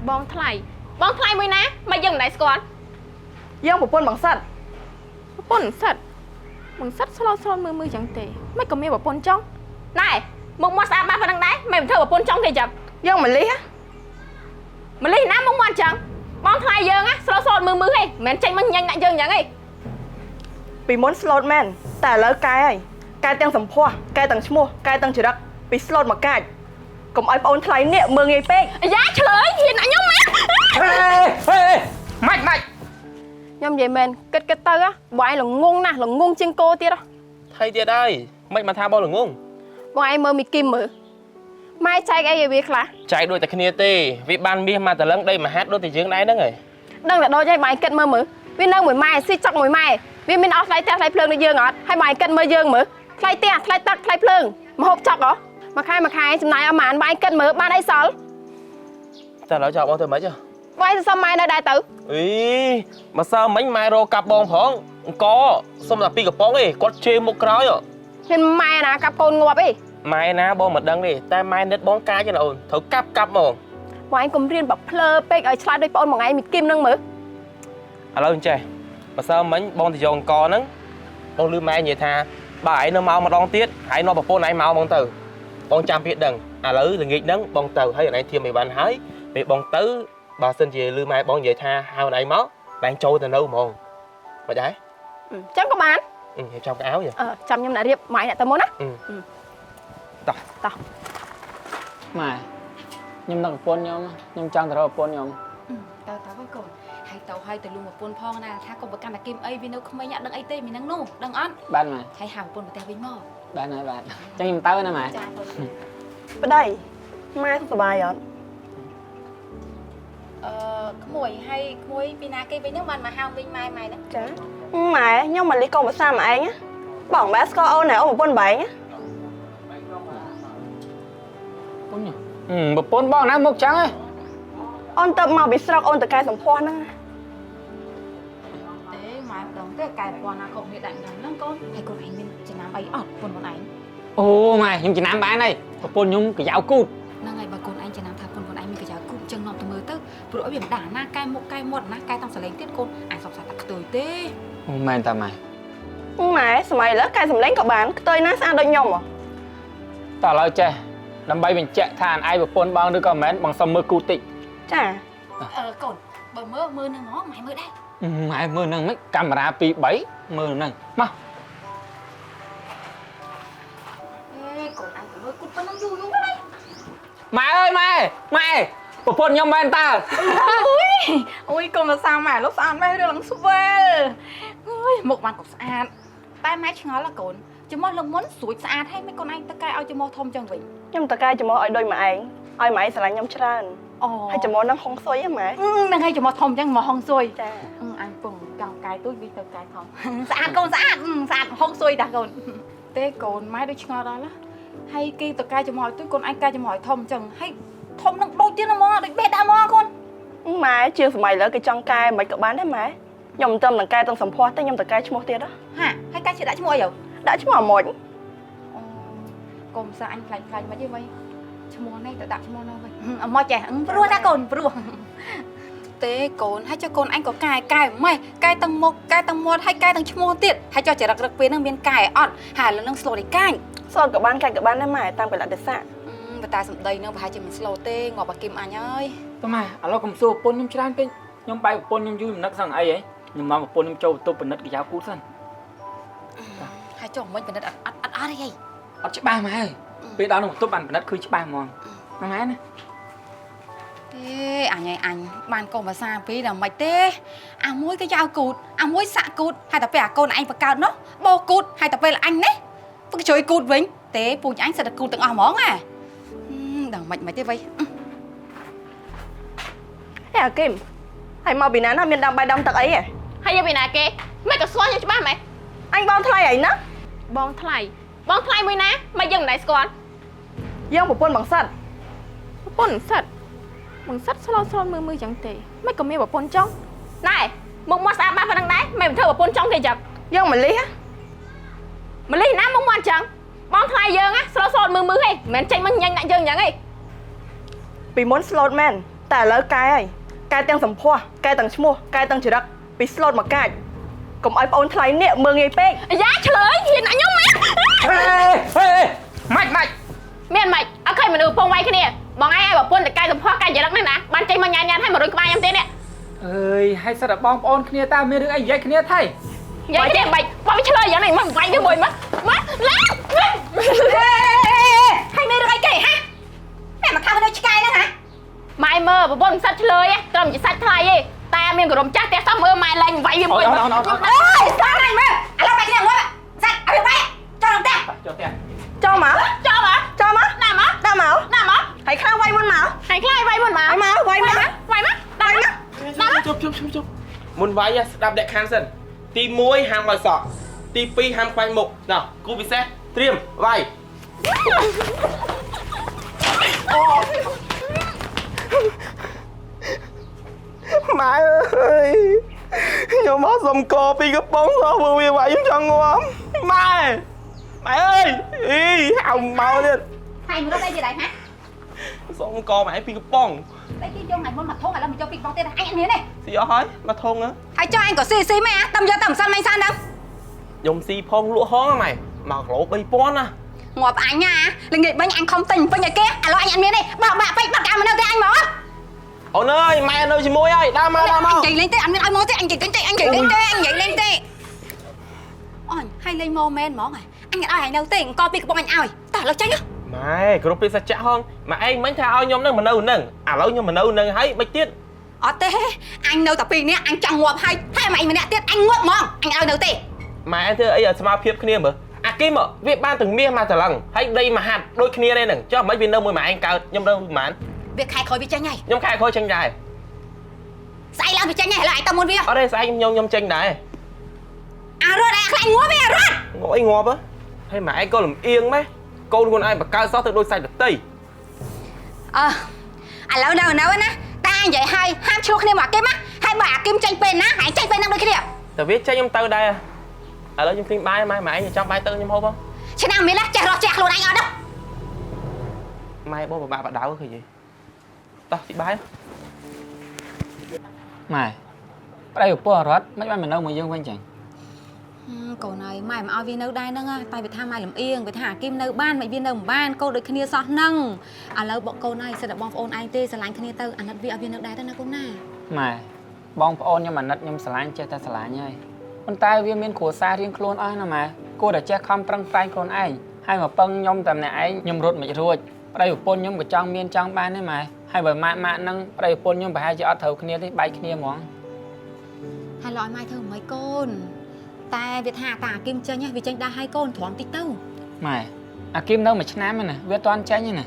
បងថ្លៃបងថ្លៃមួយណាមកយើងមិនដែលស្គាល់ យើងប្រពន្ធបងសិត ប្រពន្ធសិតបងសិតស្លូតស្លូតមើលមើលចឹងទេមិនក៏មានប្រពន្ធចង់ណែមុខមាត់ស្អាតបានប៉ុណ្ណឹងដែរមិនធ្វើប្រពន្ធចង់គេចឹង យើងមលិះ ម្លិះណាមុខមាត់ចឹងបងថ្លៃយើងណាស្លូតស្លូតមើលមើលហីមិនមែនចេញមកញ៉ាញ់ដាក់យើងចឹងហី ពីមុនស្លូតមែនតែឥឡូវកែហើយកែទាំងសម្ផស្សកែទាំងឈ្មោះកែទាំងចរិតពីស្លូតមកកាច់កុំឲ្យប្អូនថ្លៃនេះមើងងាយពេក អាយ៉ាឆ្លើយហ៊ានដាក់ខ្ញុំមែន ហេហេម៉ាច់ម៉ាច់ ខ្ញុំនិយាយមែនគិតគិតទៅបងឯងល្ងងណាស់ល្ងងជាងគោទៀត ថៃទៀតហើយមិនមកថាបងល្ងង បងឯងមើលមីគីមមើលម៉ែចែកអីឲ្យវាខ្លះ ចែកដូចតែគ្នាទេវាបានមាសមកតលឹងដីមហាត់ដូចតែយើងដែរហ្នឹងហី ដឹងតែដូចឲ្យបងឯងគិតមើលមើលវានៅមួយម៉ែស៊ីចុកមួយម៉ែវាមានអស់ថ្លៃផ្ទះថ្លៃភ្លើងដូចយើងអត់ហើយបងឯងគិតមើលយើងមើលថ្លៃផ្ទះថ្លៃទឹកថ្លៃភ្លើងមហូបចុកហ៎មួយខែមួយខែចំណាយអស់ប៉ុន្មានបងឯងគិតមើលបានអីសល់ តែឥឡូវចោលបងធ្វើម៉េចហ៎ បងឯងសរសើរម៉ែនៅដែរទៅ អីមកសើមិញម៉ែរកកាប់បងផងអង្គសុំតែពីរកំប៉ុងឯងគាត់ជេរមុខក្រោយហ៎ មានម៉ែណាកាប់កូនងាប់អី ម៉ែណាបងមិនដឹងទេតែម៉ែនិតបងកាចណាអូនត្រូវកាប់កាប់ហ្មង បងឯងកុំរៀនបភ្លើពេកឲ្យឆ្លាតដូចប្អូនបងឯងមីគីមនឹងមើល ឥឡូវអញ្ចេះមកសើមិញបងទៅយកអង្គហ្នឹងបងលឺម៉ែនិយាយថាបើឯងនៅមកម្ដងទៀតឯងនាំប្រពន្ធឯងមកហ្មងទៅបងចាំពាក្យដឹងឥឡូវល្ងាចហ្នឹងបងទៅហើយឯងធៀមអីវ៉ាន់ហើយពេលបងទៅបើសិនជាលឺម៉ែបងនិយាយថាហៅឯងមកបងចូលទៅនៅហ្មងមិនដែរ អញ្ចឹងក៏បាន អឺរៀបចំកៅអៅយ អឺចាំខ្ញុំអ្នករៀបម៉ែអ្នកទៅមុនណា អឺតោះ តោះ ម៉ែខ្ញុំនឹកប្រពន្ធខ្ញុំខ្ញុំចង់ទៅរកប្រពន្ធខ្ញុំ ទៅទៅហើយកូនហើយទៅហើយទៅលួងប្រពន្ធផងណាថាកុំប្រកាន់តែគឹមអីវានៅក្មេងអត់ដឹងអីទេមីនឹងនោះដឹងអត់ បានម៉ែ ហើយហៅប្រពន្ធប្រទេសវិញមក បានហើយបាទអញ្ចឹងខ្ញុំទៅណាម៉ែ ចាកូន ប្តីម៉ែសុខសប្បាយអត់ អឺក្មួយហើយក្មួយពីណាគេវិញហ្នឹងបានមកហៅវិញម៉ែម៉ែហ្នឹង ចាម៉ែខ្ញុំមលិះកូនប្រសាមកឯងណាបងបែស្គាល់អូនណែអូនប្រពន្ធបែងណា ប្រពន្ធខ្ញុំប្រពន្ធបងណាមុខចឹងហ៎ អូនទៅមកពីស្រុកអូនទៅកែសម្ផស្សហ្នឹងណា ទេម៉ែម្ដងទេកែប្រពន្ធណាខុសគ្នាដាក់ញ៉ាំហ្នឹងកូនហើយកូនឯងមានចំណាំអីអត់ប្រពន្ធខ្លួនឯង អូម៉ែខ្ញុំចំណាំបានហើយប្រពន្ធខ្ញុំកាយ៉ៅគូត ហ្នឹងហើយបើកូនឯងចំណាំថាប្រពន្ធខ្លួនឯងមានកញ្ចៅគូបចឹងនាំទៅមើលទៅព្រោះអីវាមិនដឹងណាកែមុខកែមាត់ណាកែតាំងសលេងទៀតកូនអាចសង្ស័យតែខ្ទើយទេ អូមែនតាម៉ែ ម៉ែសម័យឥឡូវកែសម្លេងក៏បានខ្ទើយណាស្អាតដូចខ្ញុំហ៎ តើឥឡូវចេះដើម្បីបញ្ជាក់ថាអនឯងប្រពន្ធបងឬក៏មិនមែនបងសុំមើលគូតតិច ចា អឺកូនបើមើលមើលនឹងហ្មងម៉ែមើលដែរ ម៉ែមើលហ្នឹងមិនកាមេរ៉ា2 3មើលហ្នឹងមក អេកូនឯងទៅមើលគូតប៉ុណ្ណឹងយូរយូរហើយ ម៉ែអើយម៉ែម៉ែប្រពន្ធខ្ញុំមែនតើ អូយកូនមកសាម៉ែលោកស្អាតម៉ែរឿងឡើងស្វែលអើយមុខបានក៏ស្អាតតែម៉ែឆ្ងល់ហ៎កូនច្រមុះលើកមុនស្រួចស្អាតហើយមិនកូនឯងទៅកែឲ្យច្រមុះធំចឹងវិញ ខ្ញុំតកែច្មោះឲ្យដូចម៉ែឯងឲ្យម៉ែឯងស្រឡាញ់ខ្ញុំច្រើន អូ ហើយច្មោះហ្នឹងហុងស៊ុយហ៎ម៉ែ ហ្នឹងហើយច្រមុះធំចឹងមកហុងស៊ុយ ចា អញពងចង់កែទូចវាទៅកែធំស្អាតកូនស្អាតស្អាតហុងស៊ុយតាកូនទេកូនម៉ែដូចឆ្ងល់ដល់ហើយគេទៅកែច្រមុះឲ្យទូចកូនឯងកែច្រមុះឲ្យធំចឹងហើយធំនឹងដូចទៀតហ្មងដូចបេះដាក់ហ្មងកូន ម៉ែជាងសម័យឥឡូវគេចង់កែមិនក៏បានដែរម៉ែខ្ញុំមិនត្រឹមនឹងកែទាំងសម្ផស្សទេខ្ញុំតកែឈ្មោះទៀតហ៎ ហាហើយកែជាដាក់ឈ្មោះអីយោ ដាក់ឈ្មោះអាមុច អូកុំសាអញខ្លាញ់ខ្លាញ់មិនទេវ៉ៃឈ្មោះនេះទៅដាក់ឈ្មោះនោះវិញអមកចេះព្រោះតាកូនព្រោះទេកូនហើយចុះកូនអញក៏កែកែម៉េះកែទាំងមុខកែទាំងមាត់ហើយកែទាំងឈ្មោះទៀតហើយចុះចរិតរឹកពេលហ្នឹងមានកែអត់ហើយឥឡូវហ្នឹងស្លូតឯកាញ់ សតក៏បានកែក៏បានដែរម៉ែតាមកលៈទេសៈ បើតែសម្ដីហ្នឹងប្រហែលជាមិនស្លូតទេងាប់អាគឹមអញហើយ តើម៉ែឥឡូវកុំសួរប្រពន្ធខ្ញុំច្រើនពេកខ្ញុំបែកប្រពន្ធខ្ញុំយូរមិននឹកសឹងអីហីខ្ញុំនាំប្រពន្ធខ្ញុំចូលបន្ទប់ពិនិត្យកាយ៉ៅគូតសិន ហើយចុះមិញពិនិត្យអត់អត់អត់អត់អី អត់ច្បាស់ម៉ែពេលដល់ក្នុងបន្ទប់បានពិនិត្យឃើញច្បាស់ហ្មងណាម៉ែណា ទេអញឯងអញបានកូនភាសាពីរដល់មិនទេអាមួយក៏យកគូតអាមួយសាក់គូតហើយតែពេលអាកូនឯងបង្កើតនោះបោគូតហើយតែពេលអញនេះពឹកជួយគូតវិញទេពូជអញសិតតែគូតទាំងអស់ហ្មងណាដល់មិនមិនទេវ៉ៃ ហេអាគឹមហើយមកពីណាណាមានដាំបាយដាំទឹកអីហ៎ ហើយយកពីណាគេមិនក៏ស្គាល់ខ្ញុំច្បាស់ម៉េច អញបងថ្លៃអីណា បងថ្លៃបងថ្លៃមួយណាមកយើងមិនដែលស្គាល់ យើងប្រពន្ធបងសិត ប្រពន្ធសិតបងសិតស្លូតស្លូតមើលមើលចឹងទេមិនក៏មានប្រពន្ធចង់ណែមុខមាត់ស្អាតបានប៉ុណ្ណឹងដែរមិនធ្វើប្រពន្ធចង់គេចឹង យើងមលិះ ម្លិះណាមុខមាត់ចឹងបងថ្លៃយើងណាស្លូតស្លូតមើលមើលហីមិនមែនចេញមកញ៉ាញ់ដាក់យើងចឹងហី ពីមុនស្លូតមែន តែឥឡូវកែហើយកែទាំងសម្ផស្សកែទាំងឈ្មោះកែទាំងចរិតពីស្លូតមកកាចកុំឲ្យប្អូនថ្លៃនេះមើងងាយពេក អាយ៉ាឆ្លើយហ៊ានដាក់ខ្ញុំមក ហេហេម៉ាច់ម៉ាច់ មានម៉េចអត់ឃើញមនុស្សពងវាយគ្នាបងឯងឲ្យប្រពន្ធតកែសម្ផស្សកែចរិតហ្នឹងណាបានចេញមកញ៉ាំញ៉ាំឲ្យមករុញក្បាលខ្ញុំទេនេះ អើយហើយសិតតែបងប្អូនគ្នាតើមានរឿងអីនិយាយគ្នាថៃ និយាយគ្នាបាច់បងឆ្លើយយ៉ាងនេះមកវាយវាមួយមកមកឡើង ហើយមានរឿងអីគេហ៎តែមកខាំនៅឆ្កែហ្នឹងហ៎ ម៉ែមើលប្រពន្ធមិនសិតឆ្លើយត្រឹមជាសាច់ថ្លៃទេតែមានក្រុមចាស់ផ្ទះសោះមើលម៉ែលែងវាយវាមួយមក អើយស្អាតហើយមើលឥឡូវបាយគ្នាងាប់សាច់ឲ្យវាបាយចូលក្នុងផ្ទះ ចូលផ្ទះ ចូលមក ចូលមក ចូលមក ណាមក ដាក់មក ណាមក ហើយខ្លាំងវាយមុនមក ហើយខ្លាយវាយមុនមក ហើយមកវាយមក វាយមកដាក់មកដាក់ ជប់ជប់ជប់ជប់មុនវាយស្ដាប់លក្ខខណ្ឌសិនទី1ហាមឲ្យសក់ទី2ហាមខ្វាញ់មុខណោះគូពិសេសត្រៀមវាយម៉ែអើយខ្ញុំមកសុំកពីកំប៉ុងសោះវាវាយខ្ញុំចង់ងាំម៉ែម៉ែអើយអីហៅមកទៀត ហើយមករត់អីទៀតហើយហ៎ សុំកម៉ែពីកំប៉ុង តែគេយកថ្ងៃមុនមកធំឥឡូវមកយកពីកំប៉ុងទៀតអញអត់មានទេ ស៊ីអស់ហើយមកធុងហ៎ ហើយចុះអញក៏ស៊ីស៊ីមែនអាតំយកតែម្សិលមិញសិនហ្នឹង ខ្ញុំស៊ីផងលក់ហងម៉ែ1គីឡូ3000ណា ងាប់អញណាល្ងាចមិញអញខំទិញពេញឲ្យគេឥឡូវអញអត់មានទេបោកបាក់ពេកបាត់កាមកនៅទេអញមក អូនអើយម៉ែនៅជាមួយហើយដើរមកដើរមក អញនិយាយលេងទេអត់មានឲ្យមកទេអញនិយាយលេងទេអញនិយាយលេងទេអញនិយាយលេងទេអញហើយលេងមកមែនហ្មងអញអត់ឲ្យឯងនៅទេអង្គពីកំប៉ុងអញឲ្យតោះឥឡូវចេញ ម៉ែគ្រប់ពីសច្ចៈហងម៉ែឯងមិញថាឲ្យខ្ញុំនឹងមកនៅនឹងឥឡូវខ្ញុំមកនៅនឹងហើយមិនទៀត អត់ទេអញនៅតែពីរនាក់អញចង់ងាប់ហើយថែមអញម្នាក់ទៀតអញងាប់ហ្មងអញឲ្យនៅទេ ម៉ែធ្វើអីឲ្យស្មើភាពគ្នាមើលអាគីមកវាបានទាំងមាសមកច្រឡឹងហើយដីមហាត់ដូចគ្នាទេហ្នឹងចុះមិនវានៅមួយម៉ែឯងកើតខ្ញុំនៅប្រហែល វាខែក្រោយវាចេញហើយ ខ្ញុំខែក្រោយចេញដែរ ស្អែកឡើងវាចេញហើយឥឡូវឯងទៅមុនវា អត់ទេស្អែកខ្ញុំខ្ញុំចេញដែរ អារត់អាខ្លាញ់ងាប់ឯអារត់ ងាប់អីងាប់ហើយម៉ែឯងក៏លំអៀងម៉េះកូនខ្លួនឯងបកើសោះទៅដូចសាច់ដតី អើឥឡូវនៅនៅណាតានិយាយឲ្យហាមឆ្លោះគ្នាមកអាគឹមហើយបើអាគឹមចេញពេលណាហើយចេញពេលហ្នឹងដូចគ្នា តែវាចេញខ្ញុំទៅដែរឥឡូវខ្ញុំទិញបាយម៉ែម៉ែឯងចង់បាយទៅខ្ញុំហូបហ៎ ឆ្នាំមានណាចេះរត់ចេះខ្លួនឯងអត់ទេ ម៉ែបងពិបាកបដៅឃើញទេតោះទីបាយ ម៉ែប្តីប្រពន្ធរត់មិនបានមកនៅមួយយើងវិញចឹង កូនអើយម៉ែមិនឲ្យវានៅដែរហ្នឹងតែវាថាម៉ែលំអៀងវាថាអាគឹមនៅបានមិនវានៅមិនបានកូនដូចគ្នាសោះហ្នឹងឥឡូវបងកូនអើយសិតតែបងប្អូនឯងទេស្រឡាញ់គ្នាទៅអាណិតវាឲ្យវានៅដែរទៅណាកូនណា ម៉ែបងប្អូនខ្ញុំអាណិតខ្ញុំស្រឡាញ់ចេះតែស្រឡាញ់ហើយប៉ុន្តែវាមានគ្រួសាររៀងខ្លួនអស់ណាម៉ែគួរតែចេះខំប្រឹងប្រែងខ្លួនឯងហើយមកពឹងខ្ញុំតែម្នាក់ឯងខ្ញុំរត់មិនរួចប្តីប្រពន្ធខ្ញុំក៏ចង់មានចង់បានដែរម៉ែហើយបើម៉ាក់ម៉ាក់ហ្នឹងប្តីប្រពន្ធខ្ញុំប្រហែលជាអត់ត្រូវគ្នាទេបែកគ្នាហ្មង ហើយលោកឲ្យម៉ែធ្វើមិនកូនតែវាថាតាអាគឹមចេញវាចេញដែរហើយកូនទ្រាំតិចទៅ ម៉ែអាគីមនៅមួយឆ្នាំហ្នឹងណាវាអត់ទាន់ចេញទេណា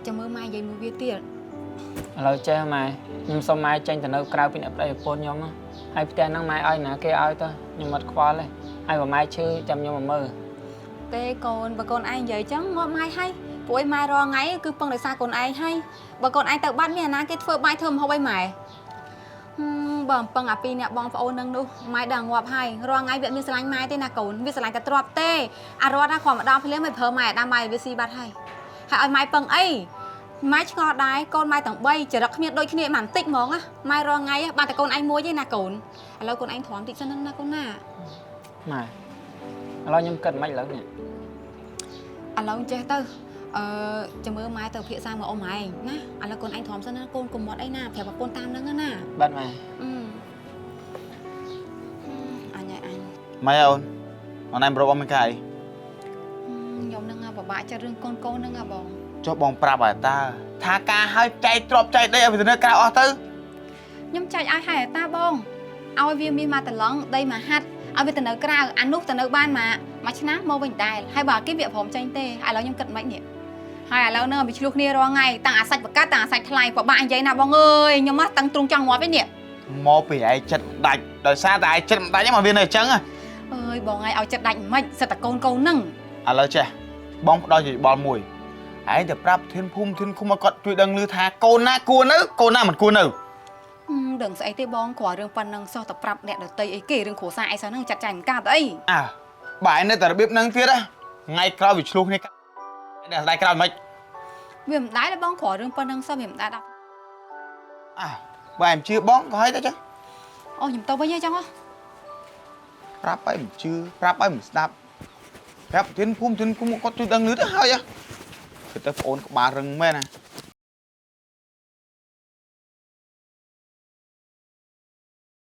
ចាំមើលម៉ែនិយាយមួយវាទៀត ឥឡូវចេះម៉ែខ្ញុំសុំម៉ែចេញទៅនៅក្រៅពីអ្នកប្តីប្រពន្ធខ្ញុំណាហើយផ្ទះហ្នឹងម៉ែឲ្យណាគេឲ្យទៅខ្ញុំអត់ខ្វល់ទេហើយបើម៉ែឈឺចាំខ្ញុំមកមើល ទេកូនបើកូនឯងនិយាយចឹងងាប់ម៉ែហើយព្រោះឯម៉ែរាល់ថ្ងៃគឺពឹងដោយសារកូនឯងហើយបើកូនឯងទៅបាត់មានអាណាគេធ្វើបាយធ្វើម្ហូបឲ្យម៉ែបើអំពឹងអាពីរអ្នកបងប្អូននឹងនោះម៉ែដឹងងាប់ហើយរាល់ថ្ងៃវាអត់មានស្រឡាញ់ម៉ែទេណាកូនវាស្រឡាញ់តែទ្រព្យទេអារត់ណាគ្រាន់មកដល់ភ្លាមមិនប្រើម៉ែអាដាមម៉ែវាស៊ីបាត់ហើយហើយឲ្យម៉ែពឹងអីម៉ែឆ្ងល់ដែរកូនម៉ែទាំង3ចរិតគ្មានដូចគ្នាមិនបន្តិចហ្មងណាម៉ែរាល់ថ្ងៃបានតែកូនឯងមួយទេណាកូនឥឡូវកូនឯងទ្រាំតិចសិនណាកូនណា ម៉ែឥឡូវខ្ញុំគិតមិនឥឡូវនេះ ឥឡូវចេះទៅអឺចាំមើលម៉ែទៅភាសាមកអ៊ំឯងណាឥឡូវកូនឯងទ្រាំសិនណាកូនកុំមាត់អីណាប្រាប់ប្រពន្ធតាមហ្នឹងណា បាទម៉ែ អឺអញអញ ម៉ែអូនអូនឯងប្រពអត់មានកាយ ខ្ញុំនឹងពិបាកចិត្តរឿងកូនកូនហ្នឹងហ៎បង ចុះបងប្រាប់ឲ្យតាថាការឲ្យចែកទ្របចែកដីឲ្យវាទៅនៅក្រៅអស់ទៅ ខ្ញុំចែកឲ្យហើយតាបងឲ្យវាមានមកតឡងដីមកហាត់ឲ្យវាទៅនៅក្រៅអានោះទៅនៅបានមកមួយឆ្នាំមកវិញដែរហើយបើគេវាព្រមចេញទេឥឡូវខ្ញុំគិតមិននេះហើយឥឡូវហ្នឹងវាឆ្លោះគ្នារាល់ថ្ងៃតាំងអាសាច់បកាតាំងអាសាច់ថ្លៃពិបាកនិយាយណាបងអើយខ្ញុំមកតាំងទ្រង់ចង់ងាប់ឯនេះ មកពីឯងចិត្តមិនដាច់ដោយសារតែឯងចិត្តមិនដាច់ហ្នឹងមកវានៅអញ្ចឹងហ៎ អើយបងឯងឲ្យចិត្តដាច់មិនសិតតែកូនកូនហ្នឹង ឥឡូវចេះបងផ្ដល់យោបល់មួយឯងទៅប្រាប់ធានភូមិធានឃុំឲ្យគាត់ជួយដឹងឮថាកូនណាគួរនៅកូនណាមិនគួរនៅ ដឹងស្អីទេបងគ្រាន់រឿងប៉ុណ្ណឹងសោះតែប្រាប់អ្នកដតីអីគេរឿងគ្រួសារអីសោះហ្នឹងចាត់ចែងមិនកើតអី អើបើឯងនៅតែរបៀបហ្នឹងទៀតណាថ្ងៃក្រោយវាឆ្លោះគ្នាអ្នកស្ដាយក្រោយមិន វាមិនដែរទេបងគ្រាន់រឿងប៉ុណ្ណឹងសោះវាមិនដែរដល់ អើបើឯងមិនជឿបងក៏ហើយតែចឹង អូខ្ញុំទៅវិញហីចឹងហ៎ ប្រាប់ឲ្យមិនជឿប្រាប់ឲ្យមិនស្ដាប់ប្រាប់ប្រធានភូមិប្រធានគុំគាត់ជួយដឹងលឺទៅហើយហ៎គឺទៅប្អូនក្បាលរឹងមែនណា